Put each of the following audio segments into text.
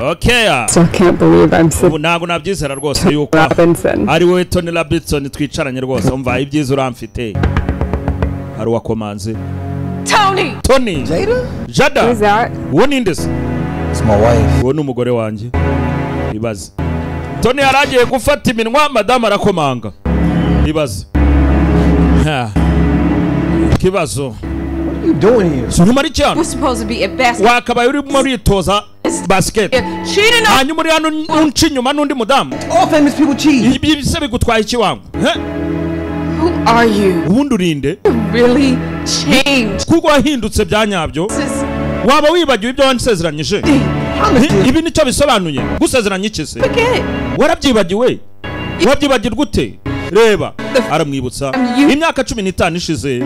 Okay. Still can't believe I'm sitting. Ubu ntabwo nabyizera rwose yuko Robinson. ari wowe Tony Robinson twicaranye rwose. Umva ibyiza uramfite. Hari uwakomanze. Tony! Tony! Jada? Jada! Who's that? Uwo ni nde se? It's my wife. Uwo ni umugore wanjye. Ibaze. Tony yaragiye gufata iminwa, madamu arakomanga. Ibaze. Ha. Ikibazo. What are you doing here? Sinumara icyano. We're supposed to be at basketball. Wakabaye urimo uritoza basket. Cheating on Hanyuma uri hano unca inyuma n'undi mudamu. All famous people cheat. Ibi se bigutwaye iki wangu? He? Who are you? Ubundi urinde? Really changed. Kuko wahindutse bya nyabyo. This is Waba wibagiwe ibyo wansezeranyije? Ibi nicyo bisobanuye. Gusezeranya iki se? forget. Warabyibagiwe? Wabyibagirwa ute? Reba, aramwibutsa imyaka 15 ishize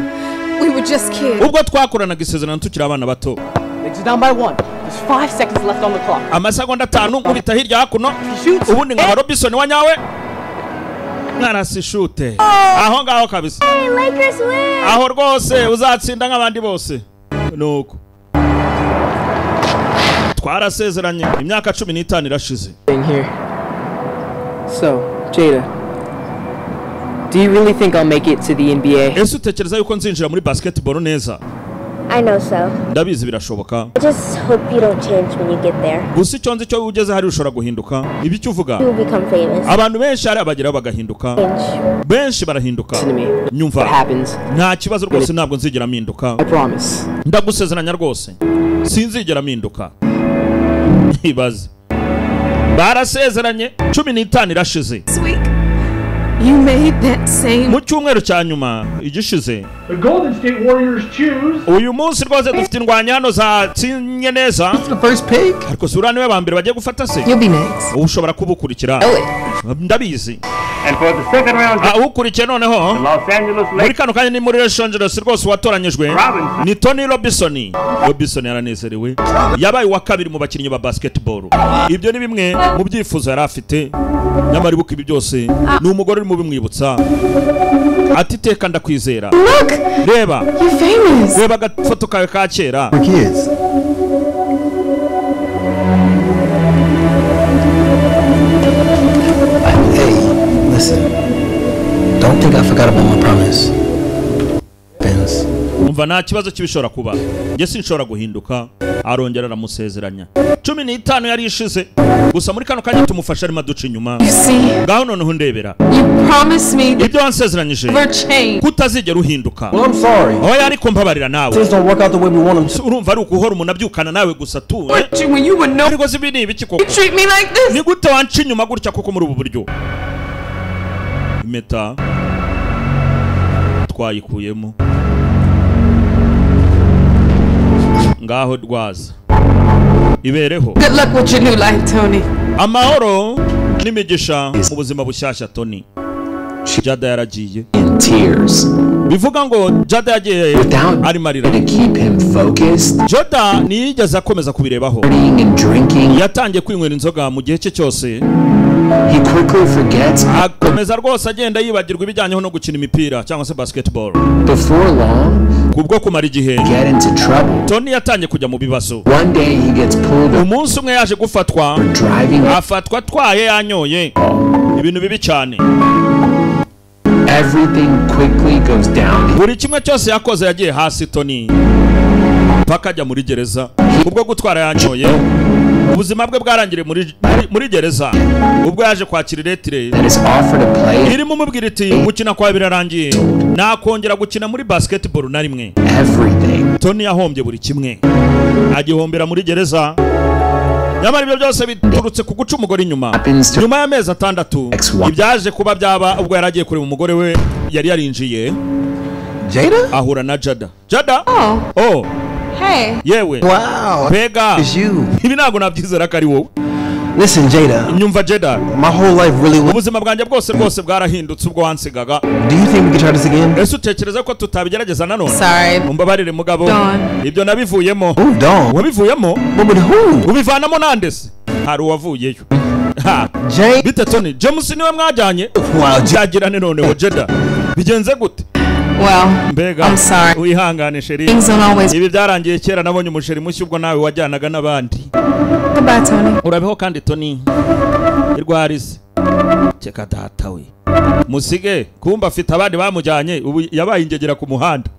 We were just kids. ubwo twakoranaga isezerano tukiri abana bato. Knicks are down by 1. There's 5 seconds left on the clock. Amasegonda 5 nkubita hirya hakuno, Shoots. ubundi nkaba Robinson wa nyawe. Mwarasishute aho ngaho kabisa. Lakers win! Aho rwose uzatsinda nk'abandi bose. Nuko twarasezeranye imyaka 15 irashize. Thing here. So, Jada, do you really think I'll make it to the NBA? Ese utekereza yuko nzinjira muri basketball neza? I know so. Ndabizi birashoboka. I just hope you don't change when you get there. Gusa icyo nzi cyo ugeze hari ushobora guhinduka. Ibi icyo uvuga. You will become famous. Abantu benshi hari abageraho bagahinduka. Change. Benshi barahinduka. Listen to me. What Nyumva. happens? Nta kibazo rwose ntabwo nzigera mpinduka. I promise. Ndagusezeranya rwose. Sinzigera mpinduka. Ibaze. Barasezeranye 15 irashize. This week, you made that same Mu cyumweru cya nyuma igishize. The Golden State Warriors choose Uyu munsi rwose dufite indwanya hano zatsinye neza. The first pick? Ariko si uriya niwe ba mbere bagiye gufata se? You'll be next. Ushobora kubukurikira. Know it. Ndabizi. And for the second round, Ukurikiye noneho the Los Angeles muri Lakers kano kanya ni muri Los Angeles rwose watoranyijwe Robinson. ni Tony Robinson. Robinson yaranezerewe, yabaye uwa kabiri mu bakinnyi ba basketball. Ibyo ni bimwe mu byifuzo yari afite. Nyamara ibuka ibi byose ni umugore urimo ubimwibutsa ati teka ndakwizera. Look, Reba, you're famous. reba agafoto kawe ka kera. We're kids. Hey, listen. Don't think I forgot about my promise. Happens. Umva nta kibazo kibishobora kuba, njye sinshobora guhinduka. Arongera aramusezeranya. 15 yari ishize gusa muri kano kanya tumufasha arimo aduca inyuma. You see, Ngaho noneho ndebera you promised me that ibyo wansezeranyije never change. kutazigera uhinduka. Well, I'm sorry. Oya ariko mbabarira nawe. Things don't work out the way we want them to. Urumva ari ukuhora umuntu abyukana nawe gusa tu. But you, when you were no, Ariko si ibi ni ibiki koko? you treat me like this. Ni gute wanca inyuma gutya koko muri ubu buryo? Impeta twayikuyemo. Ngaho rwaza. Ibereho. Good luck with your new life, Tony. Amahoro n'imigisha mu buzima bushyashya Tony. Jada yaragiye. In tears. Bivuga ngo Jada yagiye Without arimo arira. to keep him focused, Jada ntiyigeze akomeza kubirebaho. partying and drinking, Yatangiye kwinywera inzoga mu gihe cye cyose. he quickly forgets. Akomeza rwose agenda yibagirwa ibijyanyeho no gukina imipira cyangwa se basketball. Before long, Kubwo kumara igihe get into trouble. Tony yatangiye kujya mu bibazo. One day he gets pulled over Umunsi umwe yaje gufatwa, for driving. afatwa atwaye yanyoye ibintu bibi cyane. Everything quickly goes down. Buri kimwe cyose yakoze yagiye hasi Tony mpaka ajya muri gereza ubwo gutwara yanyoye. Ubuzima bwe bwarangiriye muri gereza ubwo yaje kwakira iretire That is offered to play irimo umubwira iti gukina kwawe birarangiye, nakongera gukina muri basketball na rimwe. everything. Tony yahombye buri kimwe, agihombera muri gereza. Nyamara ibyo byose biturutse ku guca umugore inyuma. Happens to Nyuma y'amezi 6 Ex-wife. ibyaje kuba byaba ubwo yari agiye kureba umugore we yari yarinjiye, Jada? ahura na Jada. Jada? Oh, Oh, hey. yewe. Wow. Mbega. It's you. Ibi ntabwo nabyizera ko ari wowe. Listen, Jada. Nyumva Jada. My whole life really went. Ubuzima bwanjye bwose rwose bwarahindutse ubwo wansigaga. Do you think we can try this again? Ese utekereza ko tutabigerageza nanone? Sorry. Umbabarire mugabo. Don. Ibyo nabivuyemo. Moved on. Wabivuyemo? But with who? Ubivanamo nande se? Hari uwavuyeyo. Ha. Jane? Bite Tony? James niwe mwajyanye? Wow, Byagirane noneho Jada. Bigenze gute? Well, Mbega. I'm sorry. Wihangane chérie. Things don't always. Ibi byarangiye kera, nabonye umuchéri mushya, ubwo nawe wajyanaga n'abandi. Goodbye, Tony. Urabeho kandi, Tony. Irwarize ceka data we musige. Kumba afite abandi bamujyanye, ubu yabaye ingegera ku muhanda.